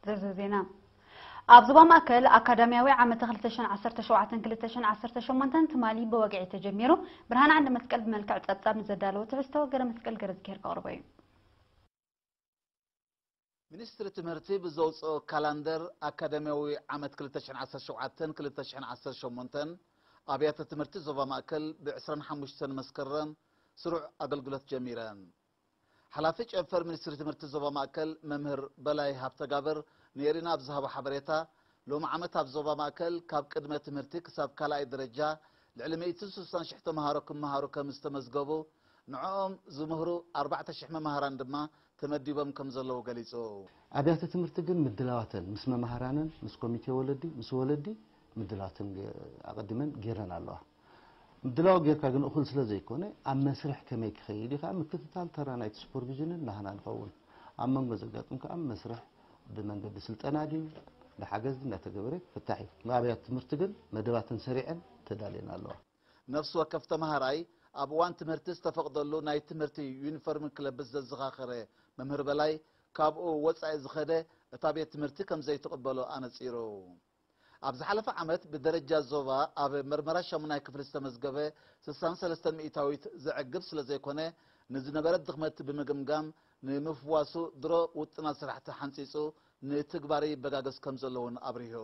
ዝርዝር ዜና። ኣብ ዞባ ማእከል ኣካዳሚያዊ ዓመት ክልተ ሽሕን ዓሰርተ ሸውዓተን ክልተ ሽሕን ዓሰርተ ሸሞንተን ትማሊ ብወግዒ ተጀሚሩ። ብርሃን ዓንደ መስቀል ብመልክዕ ጸብጻብ ንዘዳለወ ትሕዝቶ ገረ መስቀል ገረዝጊሄር ከቕርቦ እዩ። ሚኒስትሪ ትምህርቲ ብዘውፅኦ ካላንደር ኣካዳሚያዊ ዓመት ክልተ ሽሕን ዓሰርተ ሸውዓተን ክልተ ሽሕን ዓሰርተ ሸሞንተን ኣብያተ ትምህርቲ ዞባ ማእከል ብ ዕስራን ሓሙሽተን መስከረም ስሩዕ ኣገልግሎት ጀሚረን። ሓላፊ ጨንፈር ሚኒስትሪ ትምህርቲ ዞባ ማእከል መምህር በላይ ሃብተጋብር ንኤሪና ኣብ ዝሃቦ ሓበሬታ፣ ሎሚ ዓመት ኣብ ዞባ ማእከል ካብ ቅድመ ትምህርቲ ክሳብ ካልኣይ ደረጃ ልዕሊ ሚእትን ስሳን ሽሕ ተምሃሮ ክመሃሩ ከም ዝተመዝገቡ፣ ንዕኦም ዝምህሩ ኣርባዕተ ሽሕ መማህራን ድማ ተመዲቦም ከም ዘለዉ ገሊጹ። ኣብያተ ትምህርቲ ግን ምድላዋተን ምስ መማህራንን ምስ ኮሚቴ ወለዲ ምስ ወለዲ ምድላዋተን ኣቐዲመን ጌረን ኣለዋ። ምድላው ጌርካ ግን እኹል ስለ ዘይኮነ ኣብ መስርሕ ከመይ ክኸይድ እዩ ከዓ ምክትታል ተራ ናይቲ ሱፐርቪዥንን ናህና ንኸውን። ኣብ መንጎ ዘጋጥም ከዓ መስርሕ ብመንገዲ ስልጠና ድዩ ብሓገዝ እንዳተገበረ ክፍታሕ እዩ። ኣብያተ ትምህርቲ ግን መደባተን ሰሪዐን ተዳልየን ኣለዋ። ነፍሲ ወከፍ ተምሃራይ ኣብ እዋን ትምህርቲ ዝተፈቕደሉ ናይ ትምህርቲ ዩኒፎርም ክለብስ ዘዘኻኸረ መምህር በላይ፣ ካብኡ ወጻኢ ዝኸደ እታ ቤት ትምህርቲ ከም ዘይትቕበሎ ኣነጺሩ። ኣብ ዝሓለፈ ዓመት ብደረጃ ዞባ ኣብ መርመራ ሻሙናይ ክፍሊ ዝተመዝገበ ስሳን ሰለስተን ሚእታዊት ዘዕግብ ስለ ዘይኮነ፣ ንዝነበረ ድኽመት ብምግምጋም ንምፍዋሱ ድሮ ውጥናት ስራሕቲ ሓንጺጹ ንትግባረ ይበጋገስ ከም ዘሎ እውን ኣብሪሁ።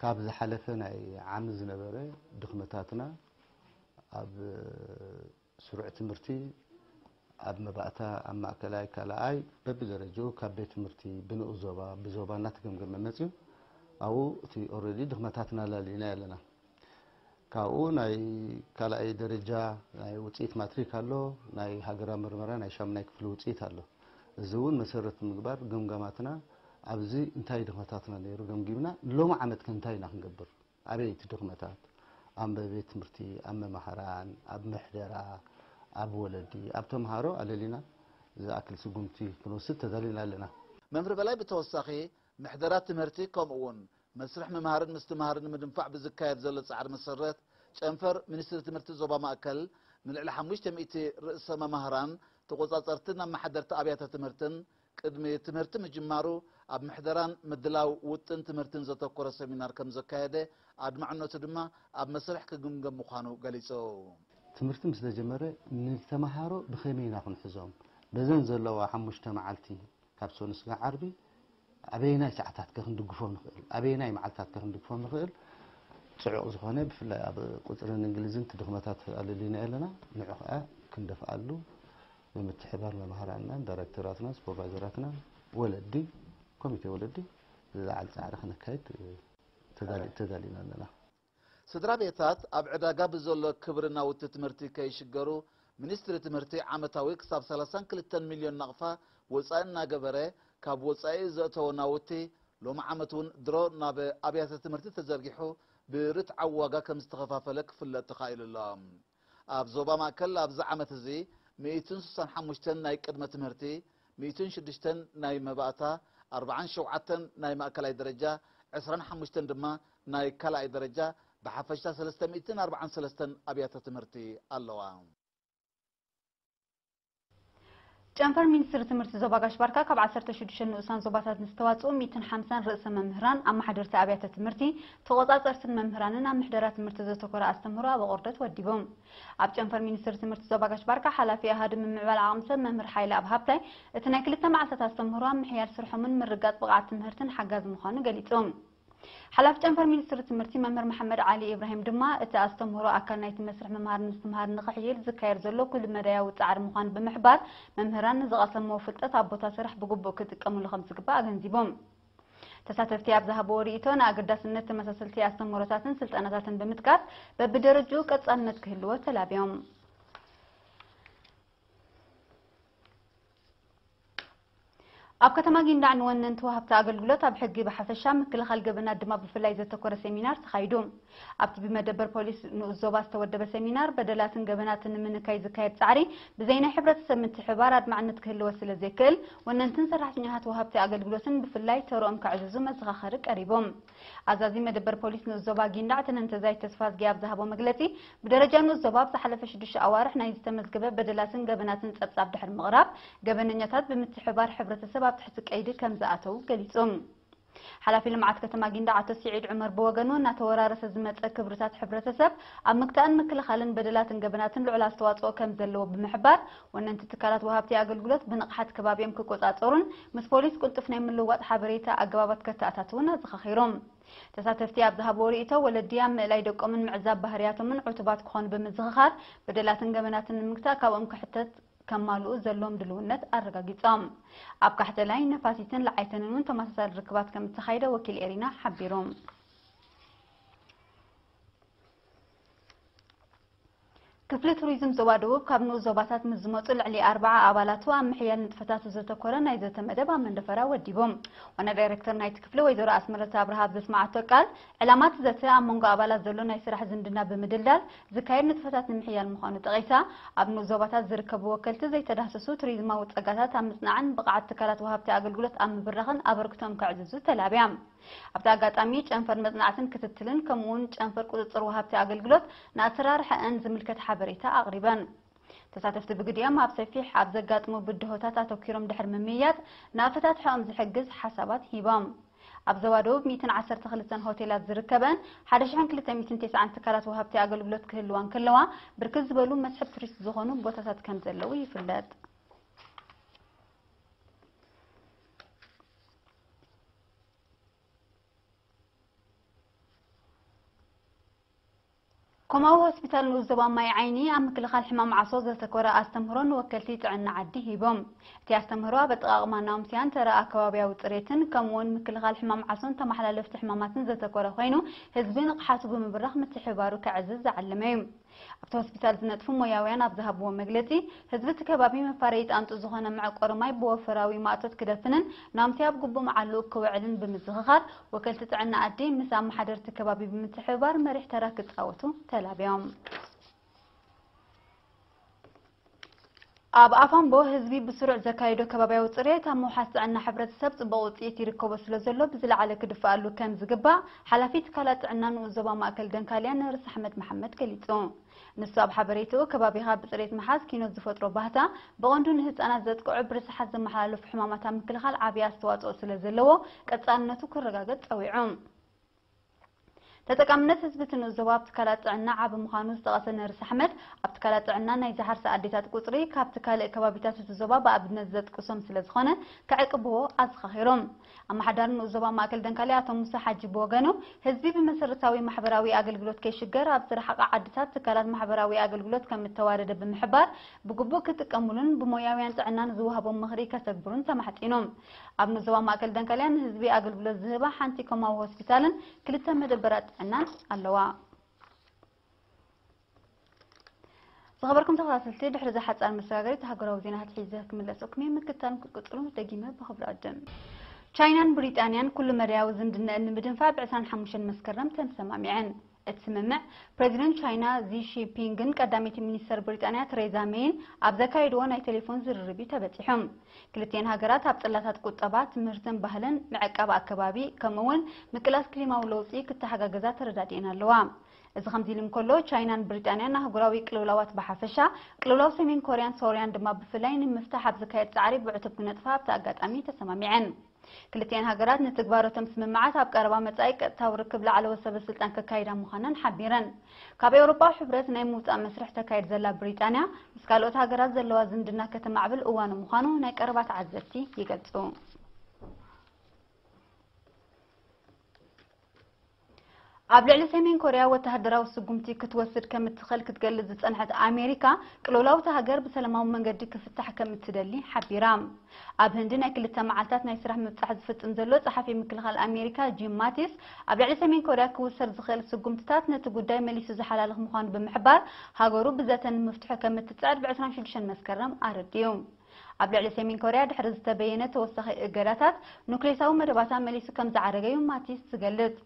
ካብ ዝሓለፈ ናይ ዓሚ ዝነበረ ድኽመታትና ኣብ ስሩዕ ትምህርቲ ኣብ መባእታ ኣብ ማእከላይ ካልኣይ በብደረጅኡ ካብ ቤት ትምህርቲ ብንኡስ ዞባ ብዞባ እናተገምገመ መፅዩ ኣብኡ እቲ ኦረዲ ድኽመታትና ኣላሊና ኣለና። ካብኡ ናይ ካልኣይ ደረጃ ናይ ውፅኢት ማትሪክ ኣሎ፣ ናይ ሃገራዊ ምርመራ ናይ ሻሙናይ ክፍሊ ውፅኢት ኣሎ። እዚ እውን መሰረት ምግባር ግምገማትና ኣብዚ እንታይ ድኽመታትና ነይሩ ገምጊምና ሎሚ ዓመት ከ እንታይ ኢና ክንገብር ኣበይ እቲ ድኽመታት ኣብ ቤት ትምህርቲ ኣብ መማህራን ኣብ ምሕደራ ኣብ ወለዲ ኣብ ተምሃሮ ኣለሊና ዝኣክል ስጉምቲ ክንወስድ ተዳሊና ኣለና። መምህር በላይ ብተወሳኺ ምሕደራ ትምህርቲ ከምኡ እውን መስርሕ ምምሃርን ምስትምሃርን ንምድንፋዕ ብዝካየድ ዘሎ ፃዕሪ መሰረት ጨንፈር ሚኒስትሪ ትምህርቲ ዞባ ማእከል ንልዕሊ ሓሙሽተ ሚእቲ ርእሰ መማህራን ተቆፃፀርትን ኣመሓደርቲ ኣብያተ ትምህርትን ቅድሚ ትምህርቲ ምጅማሩ ኣብ ምሕደራን ምድላው ውጥን ትምህርትን ዘተኮረ ሰሚናር ከም ዘካየደ ኣድማዕነቱ ድማ ኣብ መስርሕ ክግምገም ምዃኑ ገሊጹ። ትምህርቲ ምስ ተጀመረ ንተምሃሮ ብኸመይ ኢና ክንሕዞም በዘን ዘለዋ ሓሙሽተ መዓልቲ ካብ ሰኑይ ስጋዕ ዓርቢ ኣበየናይ ሰዓታት ከ ክንድግፎም ንኽእል ኣበየናይ መዓልታት ከ ክንድግፎም ንኽእል ጽዑቕ ዝኾነ ብፍላይ ኣብ ቁፅርን እንግሊዝን ድኽመታት ኣለሊና ኣለና ንዑ ከዓ ክንደፍኣሉ ብምትሕባር መምሃራንናን ዳይሬክተራትናን ሱፐርቫይዘራትናን ወለዲ ኮሚቴ ወለዲ ዝለዓል ፃዕሪ ክነካይድ ተዳሊና ኣለና። ስድራ ቤታት ኣብ ዕዳጋ ብዘሎ ክብሪ ናውቲ ትምህርቲ ከይሽገሩ ሚኒስትሪ ትምህርቲ ዓመታዊ ክሳብ ሰላሳን ክልተን ሚልዮን ናቕፋ ወፃኢ እናገበረ ካብ ወፃኢ ዘእተዎ ናውቲ ሎሚ ዓመት እውን ድሮ ናብ ኣብያተ ትምህርቲ ተዘርጊሑ ብርትዓዊ ዋጋ ከም ዝተኸፋፈለ ክፍለጥ ተኻኢሉ ኣሎ። ኣብ ዞባ ማእከል ኣብዚ ዓመት እዚ ሚእትን ስሳን ሓሙሽተን ናይ ቅድመ ትምህርቲ፣ ሚእትን ሽዱሽተን ናይ መባእታ፣ ኣርባዓን ሸውዓተን ናይ ማእከላይ ደረጃ፣ ዕስራን ሓሙሽተን ድማ ናይ ካልኣይ ደረጃ፣ ብሓፈሻ ሰለስተ ሚእትን ኣርባዓን ሰለስተን ኣብያተ ትምህርቲ ኣለዋ። ጨንፈር ሚኒስትሪ ትምህርቲ ዞባ ጋሽ ባርካ ካብ ዓሰርተ ሽዱሽተ ንኡሳን ዞባታት ንዝተዋፅኡ ሚእትን ሓምሳን ርእሰ መምህራን፣ ኣመሓደርቲ ኣብያተ ትምህርቲ፣ ተቆፃፀርትን መምህራንን ኣብ ምሕደራ ትምህርቲ ዘተኮረ ኣስተምህሮ ኣብ ኣቑርደት ወዲቦም። ኣብ ጨንፈር ሚኒስትሪ ትምህርቲ ዞባ ጋሽ ባርካ ሓላፊ ኣሃዱ ምምዕባል ዓቕሚ ሰብ መምህር ሓይለ ኣብ ሃብታይ እቲ ናይ ክልተ መዓልታት ኣስተምህሮ ኣብ ምሕያል ስርሖምን ምርጋፅ ብቕዓት ትምህርትን ሓጋዚ ምዃኑ ገሊፆም። ሓላፊ ጨንፈር ሚኒስትሪ ትምህርቲ መምህር መሓመድ ዓሊ ኢብራሂም ድማ፣ እቲ ኣስተምህሮ ኣካል ናይቲ መስርሕ ምምሃር ምስትምሃር ንኽሕይል ዝካየድ ዘሎ ኩሉ መዳያዊ ጻዕሪ ምዃኑ ብምሕባር፣ መምህራን ንዝቐሰምዎ ፍልጠት ኣብ ቦታ ስራሕ ብግቡእ ክጥቀምሉ ከም ዝግባእ ኣገንዚቦም። ተሳተፍቲ ኣብ ዝሃብዎ ርእይቶ፣ ንኣገዳስነት ተመሳሰልቲ ኣስተምህሮታትን ስልጠናታትን ብምጥቃስ፣ በብደረጅኡ ቀጻልነት ክህልዎ ተላብዮም። ኣብ ከተማ ጊንዳዕ ንወነንቲ ወሃብቲ ኣገልግሎት ኣብ ሕጊ ብሓፈሻ ምክልኻል ገበናት ድማ ብፍላይ ዘተኮረ ሴሚናር ተኻይዱ። ኣብቲ ብመደበር ፖሊስ ንኡስ ዞባ ዝተወደበ ሴሚናር በደላትን ገበናትን ንምንካይ ዝካየድ ጻዕሪ ብዘይ ናይ ሕብረተሰብ ምትሕብባር ኣድማዕነት ክህልዎ ስለ ዘይክእል ወነንትን ሰራሕተኛታት ወሃብቲ ኣገልግሎትን ብፍላይ ተርኦም ከዕዝዙ መዘኻኸሪ ቀሪቦም። ኣዛዚ መደበር ፖሊስ ንኡስ ዞባ ጊንዳዕ ተነንተዛይ ተስፋዝጊ ኣብ ዝሃቦ መግለጺ፣ ብደረጃ ንኡስ ዞባ ኣብ ዝሓለፈ ሽዱሽተ ኣዋርሕ ናይ ዝተመዝገበ በደላትን ገበናትን ጸብጻብ ድሕሪ ምቕራብ፣ ገበነኛታት ብምትሕብባር ሕብረተሰብ ኣብ ትሕቲ ቀይዲ ከም ዝኣተዉ ገሊጹ። ሓላፊ ልምዓት ከተማ ጊንዳዕ ኣቶ ስዒድ ዑመር ብወገኑ፣ እናተወራረሰ ዝመጸ ክብርታት ሕብረተሰብ ኣብ ምግታእን ምክልኻልን በደላትን ገበናትን ልዑል ኣስተዋጽኦ ከም ዘለዎ ብምሕባር፣ ወነንቲ ትካላት ወሃብቲ ኣገልግሎት ብንቕሓት ከባቢኦም ክቆጻጸሩን ምስ ፖሊስ ቅልጡፍ ናይ ምልውዋጥ ሓበሬታ ኣገባባት ከተኣታትውን ኣዘኻኺሮም። ተሳተፍቲ ኣብ ዝሃብዎ ርእይቶ፣ ወለዲ ኣብ ምእላይ ደቆምን ምዕዛብ ባህርያቶምን ዕቱባት ክኾኑ ብምዝኽኻር፣ በደላትን ገበናትን ንምግታእ ካብኦም ክሕተት ከማልኡ ዘለዎም ድልውነት ኣረጋጊጾም። ኣብ ካሕተላይ፣ ነፋሲትን ለዓይተንን እውን ተመሳሳሊ ርክባት ከም እተኻየደ ወኪል ኤሪና ሓቢሩ። ክፍሊ ቱሪዝም ዞባ ደቡብ ካብ ንኡስ ዞባታት ምስ ዝመጹ ልዕሊ ኣርብዓ ኣባላቱ ኣብ ምሕያል ንጥፈታቱ ዘተኮረ ናይ ዘተ መደብ ኣብ መንደፈራ ወዲቡ። ዋና ዳይሬክተር ናይቲ ክፍሊ ወይዘሮ ኣስመረት ኣብርሃ ኣብ ዘስመዓቶ ቃል፣ ዕላማ እቲ ዘተ ኣብ መንጎ ኣባላት ዘሎ ናይ ስራሕ ዝምድና ብምድልዳል ዝካየድ ንጥፈታት ንምሕያል ምዃኑ ጠቒሳ፣ ኣብ ንኡስ ዞባታት ዝርከቡ ወከልቲ ዘይተዳህሰሱ ቱሪዝማዊ ጸጋታት ኣብ ምጽናዕን ብቕዓት ትካላት ወሃብቲ ኣገልግሎት ኣብ ምብራኽን ኣበርክቶኦም ከዕዝዙ ተላብያ። ኣብቲ ኣጋጣሚ ጨንፈር መጽናዕትን ክትትልን ከምኡውን ጨንፈር ቁጽጽር ወሃብቲ ኣገልግሎት ንኣሰራርሓኣን ዝምልከት ሓበሬታ ኣቕሪበን። ተሳተፍቲ ብግዲኦም ኣብ ሰፊሕ ኣብ ዘጋጥሙ ብድሆታት ኣተኲሮም ድሕሪ ምምይያጥ ንኣፈታትሓኦም ዝሕግዝ ሓሳባት ሂቦም። ኣብ ዞባ ደቡብ ሚእትን ዓሰርተ ክልተን ሆቴላት ዝርከበን ሓደ ሽሕን ክልተ ሚእትን ተስዓን ትካላት ወሃብቲ ኣገልግሎት ክህልዋ እንከለዋ፣ ብርክት ዝበሉ መስሕብ ቱሪስት ዝኾኑ ቦታታት ከም ዘለዉ ይፍለጥ። ኮማዊ ሆስፒታል ንኡስ ዞባ ማይ ዓይኒ ኣብ ምክልኻል ሕማም ዓሶ ዘተኮረ ኣስተምህሮ ንወከልቲ ጥዕና ዓዲ ሂቦም። እቲ ኣስተምህሮ ኣብ ኣጠቓቕማ ናምስያን ተራ ኣከባቢያዊ ጽሬትን ከምኡውን ምክልኻል ሕማም ዓሶን ተመሓላለፍቲ ሕማማትን ዘተኮረ ኮይኑ፣ ህዝቢ ንቕሓቱ ብምብራኽ ምትሕብባሩ ከዕዝዝ ዝዓለመ እዩ። ኣብቲ ሆስፒታል ዝነጥፉ ሞያውያን ኣብ ዝሃብዎ መግለጺ፣ ህዝቢ እቲ ከባቢ መፋረዪ ጣንጡ ዝኾነ መዕቆሪ ማይ ብወፈራዊ ማእቶት ክደፍንን ናምስያ ኣብ ግቡእ መዓልኡ ክውዕልን ብምዝኽኻር፣ ወከልቲ ጥዕና ዓዲ ምስ ኣመሓደርቲ ከባቢ ብምትሕብባር መሪሕ ተራ ክጻወቱ ተላብዮም። ኣብ ኣፋምቦ ህዝቢ ብስሩዕ ዘካየዶ ከባቢያዊ ጽሬት ኣብ ምውሓስ ጥዕና ሕብረተሰብ ጽቡቕ ውጽኢት ይርከቦ ስለ ዘሎ ብዝለዓለ ክድፍኣሉ ከም ዝግባእ ሓላፊ ትካላት ጥዕና ንኡስ ዞባ ማእከል ደንካልያ ነርስ ኣሕመድ መሓመድ ገሊጹ። ንሱ ኣብ ሓበሬትኡ፣ ከባቢኻ ብጽሬት ምሓዝ ኪኖት ዝፈጥሮ ባህታ ብቐንዱ ንህጻናት ዘጥቅዑ ብርስሓት ዘመሓላልፉ ሕማማት ኣብ ምክልኻል ዓብዪ ኣስተዋጽኦ ስለ ዘለዎ ቀጻልነቱ ክረጋገጽ ጸዊዑ። ተጠቃምነት ህዝቢ እቲ ንኡስ ዞባ ኣብ ትካላት ጥዕና ዓቢ ምዃኑ ዝጠቐሰ ነርስ ኣሕመድ፣ ኣብ ትካላት ጥዕና ናይ ዝሓርሳ ኣዴታት ቁጽሪ ካብቲ ካልእ ከባቢታት እቲ ዞባ ብኣብነት ዘጥቅሶም ስለ ዝኾነ ክዕቅብዎ ኣዘኻኺሮም። ኣመሓዳሪ ንኡስ ዞባ ማእከል ደንካሊ ኣቶ ሙሳ ሓጂ ብወገኑ፣ ህዝቢ ብመሰረታዊ ማሕበራዊ ኣገልግሎት ከይሽገር ኣብ ዝረሓቓ ዓድታት ትካላት ማሕበራዊ ኣገልግሎት ከም እተዋረደ ብምሕባር፣ ብግቡእ ክጥቀሙሉን ብሞያውያን ጥዕናን ዝወሃቦም ምኽሪ ከተግብሩን ተማሕጺኑ። ኣብ ንኡስ ዞባ ማእከል ደንካልያ ንህዝቢ ኣገልግሎት ዝህባ ሓንቲ ኮማዊ ሆስፒታልን ክልተ መደበራት ጥዕናን ኣለዋ። ዝኸበርኩም ተኸታተልቲ፣ ድሕሪ እዚ ሓጻር መሰጋገሪት ሃገራዊ ዜናታት ሒዘ ክምለሰኩም እየ። ምክታል ክትቅጽሉ ደጊመ ብኽብሪ ዕድም። ቻይናን ብሪጣንያን ኩሉ መዳያዊ ዝምድናኣን ንምድንፋዕ ብ ዕስራን ሓሙሽተን መስከረም ተሰማሚዐን። እቲ ስምምዕ፣ ፕሬዚደንት ቻይና ዚ ሺንፒንግን ቀዳመይቲ ሚኒስተር ብሪጣንያ ቴሬዛ ሜይን ኣብ ዘካየድዎ ናይ ቴሌፎን ዝርርብ እዩ ተበጺሑ። ክልቲኤን ሃገራት ኣብ ጽላታት ቁጠባ፣ ትምህርትን ባህልን፣ ምዕቃብ ኣከባቢ፣ ከምኡ'ውን ምቅላስ ክሊማዊ ለውጢ ክተሓጋገዛ ተረዳዲኤን ኣለዋ። እዚ ከምዚ ኢሉ እንከሎ፣ ቻይናን ብሪጣንያን ኣህጉራዊ ቅልውላዋት ብሓፈሻ፣ ቅልውላው ሰሜን ኮርያን ሶርያን ድማ ብፍላይ ንምፍታሕ ኣብ ዝካየድ ጻዕሪ ብዕቱብ ክነጥፋ ኣብቲ ኣጋጣሚ ተሰማሚዐን። ክልቲኤን ሃገራት ንትግባረቶም ስምምዓት ኣብ ቀረባ መጻኢ ቀጥታዊ ርክብ ላዕለዎት ሰበ ስልጣን ከካይዳ ምዃነን ሓቢረን። ካብ ኤውሮጳዊ ሕብረት ናይ ምውጻእ መስርሕ ተካይድ ዘላ ብሪጣንያ፣ ምስ ካልኦት ሃገራት ዘለዋ ዝምድና ከተማዕብል እዋኑ ምዃኑ ናይ ቀረባ ተዓዘብቲ ይገልጹ። ኣብ ልዕሊ ሰሜን ኮርያ ወተሃደራዊ ስጉምቲ ክትወስድ ከም እትኽእል ክትገልጽ ዝጸንሐት ኣሜሪካ፣ ቅልውላው እታ ሃገር ብሰላማዊ መንገዲ ክፍታሕ ከም እትደሊ ሓቢራ። ኣብ ህንዲ ናይ ክልተ መዓልታት ናይ ስራሕ ምብጻሕ ዝፍጽም ዘሎ ጸሓፊ ምክልኻል ኣሜሪካ ጂም ማቲስ፣ ኣብ ልዕሊ ሰሜን ኮርያ ክውሰድ ዝኽእል ስጉምትታት ነቲ ጉዳይ መሊሱ ዝሓላልኽ ምዃኑ ብምሕባር፣ ሃገሩ ብዘተ ንምፍትሑ ከም እትጽዕር ብ ዕስራን ሽዱሽተን መስከረም ኣረዲኡ። ኣብ ልዕሊ ሰሜን ኮርያ ድሕሪ ዝተበየነ ተወሳኺ እገዳታት፣ ኑክሌሳዊ መደባታ መሊሱ ከም ዝዓረገ እዩ ማቲስ ዝገልጽ።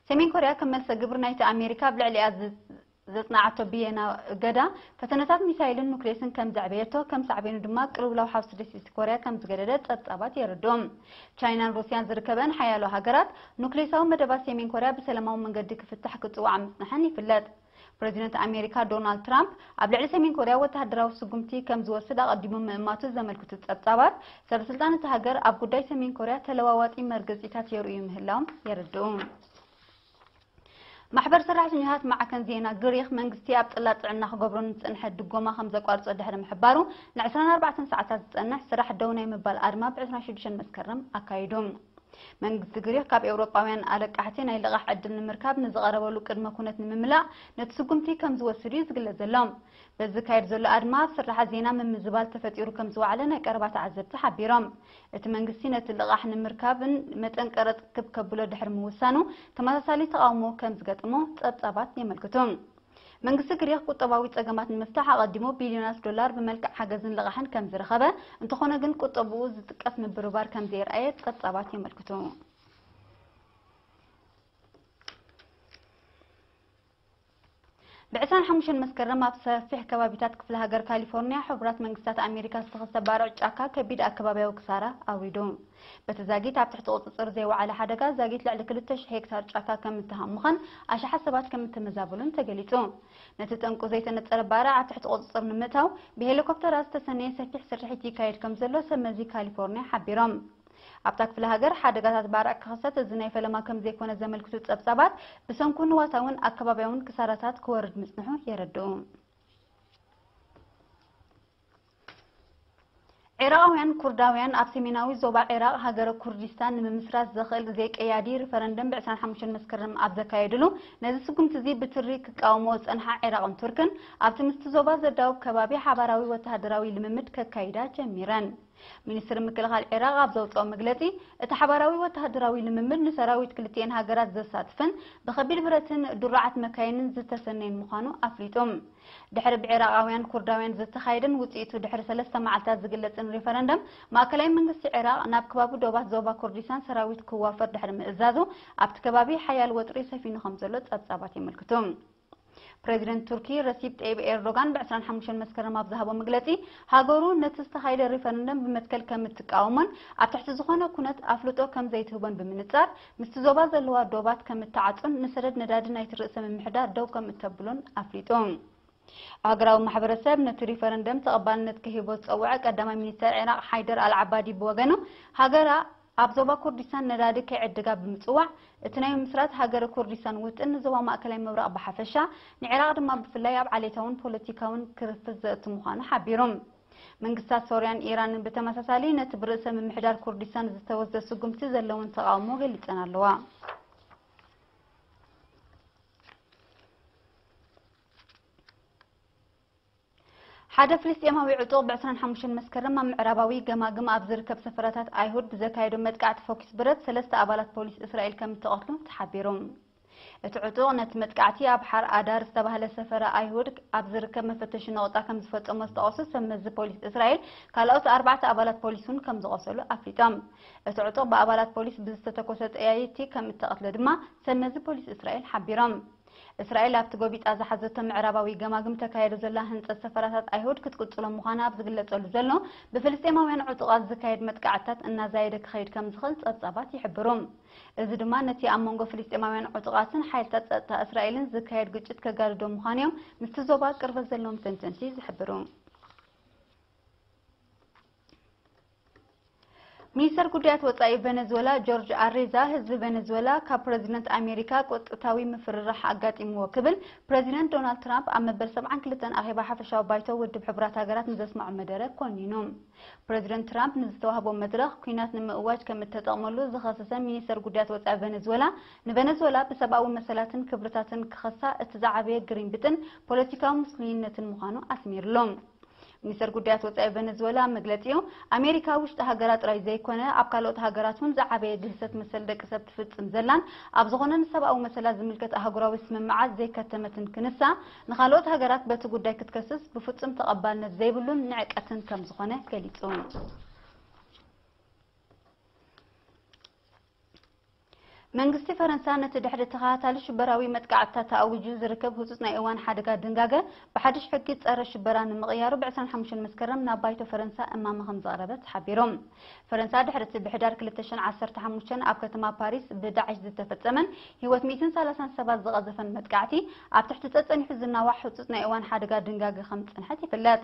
ሰሜን ኮርያ ከም መልሰ ግብሪ ናይቲ ኣሜሪካ ኣብ ልዕሊኣ ዝ-፣ ዘጽናዓቶ ብየና እገዳ፣ ፈተነታት ሚሳይልን ኑክሌስን ከም ዘዕበየቶ፣ ከም ሳዕቤኑ ድማ ቅልውላው ሓውሲ ደሴት ኮርያ ከም ዝገደደ ጸብጻባት የረድኡ። ቻይናን ሩስያን ዝርከበን ሓያሎ ሃገራት፣ ኑክሌሳዊ መደባት ሰሜን ኮርያ ብሰላማዊ መንገዲ ክፍታሕ ክጽውዓ ምጽንሐን ይፍለጥ። ፕሬዚደንት ኣሜሪካ ዶናልድ ትራምፕ ኣብ ልዕሊ ሰሜን ኮርያ ወተሃደራዊ ስጉምቲ ከም ዝወስድ ኣቐዲሙ ምእማቱ ዘመልክቱ ጸብጻባት፣ ሰበስልጣን እታ ሃገር ኣብ ጉዳይ ሰሜን ኮርያ ተለዋዋጢ መርገጺታት የርእዩ ምህላዎም የረድኡ። ማሕበር ሰራሕተኛታት ማዕከን ዜና ግሪኽ መንግስቲ ኣብ ጽላት ጥዕና ክገብሮ ንዝጸንሐ ድጎማ ከም ዘቋርጾ ድሕሪ ምሕባሩ፣ ን24 ሰዓታት ዝጸንሕ ስራሕ ደው ናይ ምባል ኣድማ ብ26 መስከረም ኣካይዱ። መንግስቲ ግሪኽ ካብ ኤውሮጳውያን ኣለቃሕቲ ናይ ልቓሕ ዕድል ንምርካብ ንዝቐረበሉ ቅድመ ኩነት ንምምላእ ነቲ ስጉምቲ ከም ዝወስድ እዩ ዝግለጽ ዘሎ። በዚ ዝካየድ ዘሎ ኣድማ ኣብ ስራሕ ዜና ምምዝባል ተፈጢሩ ከም ዝወዓለ ናይ ቀረባ ተዓዘብቲ ሓቢሮም። እቲ መንግስቲ ነቲ ልቓሕ ንምርካብን መጠን ቀረጽ ክብ ከብሎ ድሕሪ ምውሳኑ ተመሳሳሊ ተቓውሞ ከም ዝገጥሞ ጸብጻባት የመልክቱ። መንግስቲ ግሪኽ ቁጠባዊ ጸገማት ንምፍታሕ ኣቐዲሙ ቢልዮናት ዶላር ብመልክዕ ሓገዝን ልቓሕን ከም ዝረኸበ፣ እንተኾነ ግን ቁጠብኡ ዝጥቀስ ምብርባር ከም ዘየርኣየ ጸብጻባት የመልክቱ። ብ25 መስከረም ኣብ ሰፊሕ ከባቢታት ክፍለ ሃገር ካሊፎርኒያ ሕቡራት መንግስታት ኣሜሪካ ዝተኸስተ ባርዕ ጫካ ከቢድ ኣከባቢያዊ ክሳራ ኣውሪዱ። በቲ ዛጊት ኣብ ትሕቲ ቁጽጽር ዘይወዓለ ሓደጋ ዛጊት ልዕሊ 2,000 ሄክታር ጫካ ከም እተሃሙኸን ኣሽሓት ሰባት ከም እተመዛበሉን ተገሊጹ። ነቲ ጠንቁ ዘይተነጸረ ባርዕ ኣብ ትሕቲ ቁጽጽር ንምእታው ብሄሊኮፕተራት ዝተሰነየ ሰፊሕ ስርሒት ይካየድ ከም ዘሎ ሰብ መዚ ካሊፎርኒያ ሓቢሮም። ኣብታ ክፍለ ሃገር ሓደጋታት ባርዕ ክኽሰት እዚ ናይ ፈለማ ከም ዘይኮነ ዘመልክቱ ጸብጻባት፣ ብሰንኩ ንዋታውን ኣከባቢያውን ክሳራታት ክወርድ ምጽንሑ የረድኡ። ዒራቓውያን ኩርዳውያን ኣብ ሰሜናዊ ዞባ ዒራቕ ሃገረ ኩርዲስታን ንምምስራት ዘኽእል ዘይቀያዲ ሪፈረንደም ብ25 መስከረም ኣብ ዘካየድሉ፣ ነዚ ስጉምቲ እዚ ብትሪ ክቃወሞ ዝጸንሓ ዒራቕን ቱርክን፣ ኣብቲ ምስቲ ዞባ ዘዳውብ ከባቢ ሓባራዊ ወተሃደራዊ ልምምድ ከካይዳ ጀሚረን። ሚኒስትሪ ምክልኻል ዒራቕ ኣብ ዘውጽኦ መግለጺ፣ እቲ ሓባራዊ ወተሃደራዊ ልምምድ ንሰራዊት ክልቲኤን ሃገራት ዘሳትፍን ብኸቢድ ብረትን ድሩዓት መካይንን ዝተሰነየን ምዃኑ ኣፍሊጡ። ድሕሪ ብዒራቓውያን ኩርዳውያን ዝተኻየደን ውጽኢቱ ድሕሪ ሰለስተ መዓልታት ዝግለጽን ሪፈረንደም፣ ማእከላይ መንግስቲ ዒራቕ ናብ ከባቢ ዶባት ዞባ ኩርዲስታን ሰራዊት ክዋፈር ድሕሪ ምእዛዙ፣ ኣብቲ ከባቢ ሓያል ወጥሪ ሰፊኑ ከም ዘሎ ጸብጻባት የመልክቱ። ፕሬዚደንት ቱርኪ ረሲፕ ጠይብ ኤርዶጋን ብ25 መስከረም ኣብ ዝሃቦ መግለጺ፣ ሃገሩ ነቲ ዝተኻየደ ሪፈረንደም ብመትከል ከም እትቃወሞን ኣብ ትሕቲ ዝኾነ ኩነት ኣፍልጦ ከም ዘይትህቦን ብምንጻር፣ ምስቲ ዞባ ዘለዋ ዶባት ከም እትዓጹን ንሰደድ ነዳዲ ናይቲ ርእሰ ምምሕዳር ደው ከም እተብሎን ኣፍሊጡ። ሃገራዊ ማሕበረሰብ ነቲ ሪፈረንደም ተቐባልነት ክህቦ ዝጸውዐ ቀዳማይ ሚኒስተር ዒራቕ ሓይደር ኣልዓባዲ ብወገኑ፣ ሃገራ ኣብ ዞባ ኩርዲስታን ነዳዲ ከይዕድጋ ብምጽዋዕ፣ እቲ ናይ ምምስራት ሃገረ ኩርዲስታን ውጥን ንዞባ ማእከላይ ምብራቕ ብሓፈሻ፣ ንዒራቕ ድማ ብፍላይ ኣብ ዓሌታውን ፖለቲካውን ክርፍት ዘእቱ ምዃኑ ሓቢሩ። መንግስታት ሶርያን ኢራንን ብተመሳሳሊ ነቲ ብርእሰ ምምሕዳር ኩርዲስታን ዝተወስደ ስጉምቲ ዘለውን ተቓውሞ ገሊጸን ኣለዋ። ሓደ ፍልስጤማዊ ዕጡቕ ብ25 መስከረም ኣብ ምዕራባዊ ገማግም ኣብ ዝርከብ ሰፈራታት ኣይሁድ ብዘካየዶ መጥቃዕቲ ፈኲስ ብረት ሰለስተ ኣባላት ፖሊስ እስራኤል ከም እተቐትሉ ተሓቢሩ። እቲ ዕጡቕ ነቲ መጥቃዕቲ ኣብ ሓር ኣዳር ዝተባህለ ሰፈራ ኣይሁድ ኣብ ዝርከብ መፈተሺ ነቑጣ ከም ዝፈጸሞ ዝጠቐሱ ሰብ መዚ ፖሊስ እስራኤል፣ ካልኦት ኣርባዕተ ኣባላት ፖሊስ እውን ከም ዝቖሰሉ ኣፍሊጦም። እቲ ዕጡቕ ብኣባላት ፖሊስ ብዝተተኮሰ ጠያይቲ ከም እተቐትለ ድማ ሰብ መዚ ፖሊስ እስራኤል ሓቢሮም። እስራኤል ኣብቲ ጎቢጣ ዝሓዘቶ ምዕራባዊ ገማግም ተካየዶ ዘላ ህንጸት ሰፈራታት ኣይሁድ ክትቅጽሎ ምዃና ኣብ ዝግለጸሉ ዘሎ፣ ብፍልስጤማውያን ዕጡቓት ዝካየድ መጥቃዕትታት እናዛየደ ክኸይድ ከም ዝኽእል ጸብጻባት ይሕብሩ። እዚ ድማ ነቲ ኣብ መንጎ ፍልስጤማውያን ዕጡቓትን ሓይልታት ጸጥታ እስራኤልን ዝካየድ ግጭት ከጋድዶ ምዃኑ እዮም ምስቲ ዞባ ቅርበት ዘለዎም ተንተንቲ ዝሕብሩ። ሚኒስተር ጉዳያት ወጻኢ ቬነዙዌላ ጆርጅ ኣሬዛ፣ ህዝቢ ቬነዙዌላ ካብ ፕረዚደንት ኣሜሪካ ቀጥታዊ ምፍርራሕ ኣጋጢምዎ ክብል ፕረዚደንት ዶናልድ ትራምፕ ኣብ መበል 72 ኣኼባ ሓፈሻዊ ባይቶ ውድብ ሕቡራት ሃገራት ንዘስምዖ መደረ ኮኒኑ። ፕረዚደንት ትራምፕ ንዝተዋህቦ መድረኽ ኲናት ንምእዋጅ ከም እተጠቕመሉ ዝኸሰሰ ሚኒስተር ጉዳያት ወጻኢ ቬነዙዌላ፣ ንቬነዙዌላ ብሰብኣዊ መሰላትን ክብርታትን ክኸሳ እቲ ዝዓበየ ግሪንብጥን ፖለቲካዊ ምስሉይነትን ምዃኑ ኣስሚርሉ። ሚኒስተር ጉዳያት ወጻኢ ቬነዙዌላ ኣብ መግለጺኡ፣ ኣሜሪካ ውሽጢ ሃገራ ጥራይ ዘይኮነ፣ ኣብ ካልኦት ሃገራት እውን ዝዓበየ ግህሰት መሰል ደቂ ሰብ ትፍጽም ዘላን ኣብ ዝኾነ ንሰብኣዊ መሰላት ዝምልከት ኣህጉራዊ ስምምዓት ዘይከተመትን ክንሳ፣ ንኻልኦት ሃገራት በቲ ጉዳይ ክትከስስ ብፍጹም ተቐባልነት ዘይብሉን ንዕቀትን ከም ዝኾነ ገሊጹ። መንግስቲ ፈረንሳ ነቲ ድሕሪ ተኸታታሊ ሽበራዊ መጥቃዕትታት ተኣዊጁ ዝርከብ ህጹጽ ናይ እዋን ሓደጋ ድንጋገ ብሓድሽ ሕጊ ጸረ ሽበራ ንምቕያሩ ብ ዕስራን ሓሙሽተን መስከረም ናብ ባይቶ ፈረንሳ እማመ ከም ዘቕረበት ሓቢሩ። ፈረንሳ ድሕሪ እቲ ብሕዳር ክልተ ሽሕን ዓሰርተ ሓሙሽተን ኣብ ከተማ ፓሪስ ብዳዕሽ ዝተፈጸመን ህይወት ሚእትን ሰላሳን ሰባት ዝቐዘፈን መጥቃዕቲ ኣብ ትሕቲ ጸጸኒሑ ዝናዋሕ ህጹጽ ናይ እዋን ሓደጋ ድንጋገ ከም ዝጸንሐት ይፍለጥ።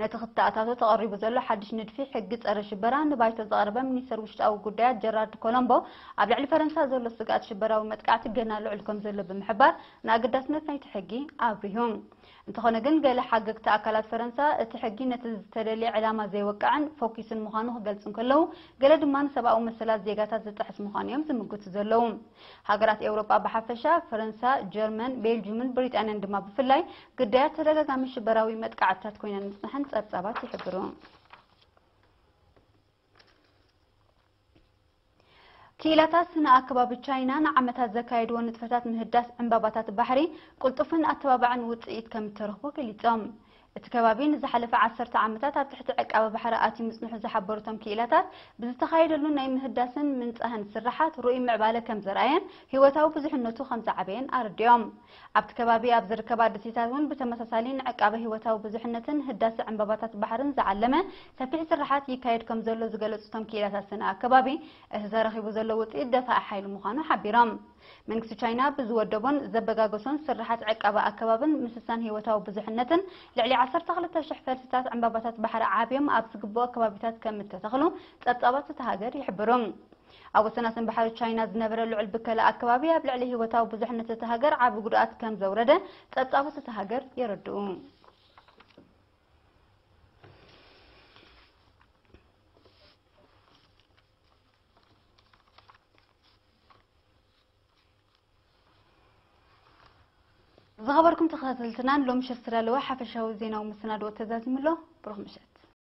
ነቲ ክተኣታቶ ተቐሪቡ ዘሎ ሓድሽ ንድፊ ሕጊ ጸረ ሽበራ ንባይቶ ዘቕረበ ሚኒስተር ውሽጣዊ ጉዳያት ጀራርድ ኮሎምቦ፣ ኣብ ልዕሊ ፈረንሳ ዘሎ ስግኣት ሽበራዊ መጥቃዕቲ ገና ልዑል ከም ዘሎ ብምሕባር፣ ንኣገዳስነት ናይቲ ሕጊ ኣብሪሁ። እንተኾነ ግን፣ ገለ ሓገግቲ ኣካላት ፈረንሳ፣ እቲ ሕጊ ነቲ ዝተደልየ ዕላማ ዘይወቅዕን ፎኪስን ምዃኑ ክገልጹ እንከለዉ፣ ገለ ድማ ንሰብኣዊ መሰላት ዜጋታት ዝጥሕስ ምዃኑ እዮም ዝምጉቱ ዘለዉ። ሃገራት ኤውሮጳ ብሓፈሻ፣ ፈረንሳ፣ ጀርመን፣ ቤልጅምን ብሪጣንያን ድማ ብፍላይ፣ ግዳያት ተደጋጋሚ ሽበራዊ መጥቃዕትታት ኮይነን ምጽንሐን ጸብጻባት ይሕብሩ። ክኢላታት ስነ ኣከባቢ ቻይና ንዓመታት ዘካየድዎ ንጥፈታት ምህዳስ ዕምባባታት ባሕሪ ቅልጡፍን ኣተባባዕን ውጽኢት ከም እተረኽቦ ገሊጾም። እቲ ከባቢ ንዝሓለፈ ዓሰርተ ዓመታት ኣብ ትሕቲ ዕቃበ ባሕሪ ኣትዩ ምጽንሑ ዝሓበሩ እቶም ክኢላታት፣ ብዝተኻየደሉ ናይ ምህዳስን ምንጻህን ስርሓት ርኡይ ምዕባለ ከም ዘርኣየን ህይወታዊ ብዙሕነቱ ከም ዝዓበየን ኣረዲኦም። ኣብቲ ከባቢ ኣብ ዝርከባ ደሴታት እውን ብተመሳሳሊ ንዕቃበ ህይወታዊ ብዙሕነትን ህዳሰ ዕምባባታት ባሕርን ዝዓለመ ሰፊሕ ስርሓት ይካየድ ከም ዘሎ ዝገለጹ እቶም ክኢላታት ስነ ኣከባቢ፣ እቲ ተረኺቡ ዘሎ ውጽኢት ደፋኢ ሓይሊ ምዃኑ ሓቢሮም። መንግስቲ ቻይና ብዝወደቦን ዘበጋገሶን ስርሓት ዕቃበ ኣከባብን ምስሳን ህይወታዊ ብዙሕነትን፣ ልዕሊ ዓሰርተ ክልተ ሽሕ ፈልስታት ዕምባባታት ባሕሪ ዓብዮም ኣብ ዝግብኦ ከባቢታት ከም እተተኽሉ ጸብጻባት እታ ሃገር ይሕብሩ። ኣብ ወሰናስን ባሕሪ ቻይና ዝነበረ ልዑል ብከላ ኣከባቢ ኣብ ልዕሊ ህይወታዊ ብዙሕነት እታ ሃገር ዓቢ ጉድኣት ከም ዘውረደ ጸብጻባት እታ ሃገር የረድኡ። ዝኸበርኩም ተኸታተልትና፣ ንሎሚ ምሸት ዝተዳለወ ሓፈሻዊ ዜናዊ መሰናድኦ ተዛዚሙ ኣሎ። ብሩኽ ምሸት።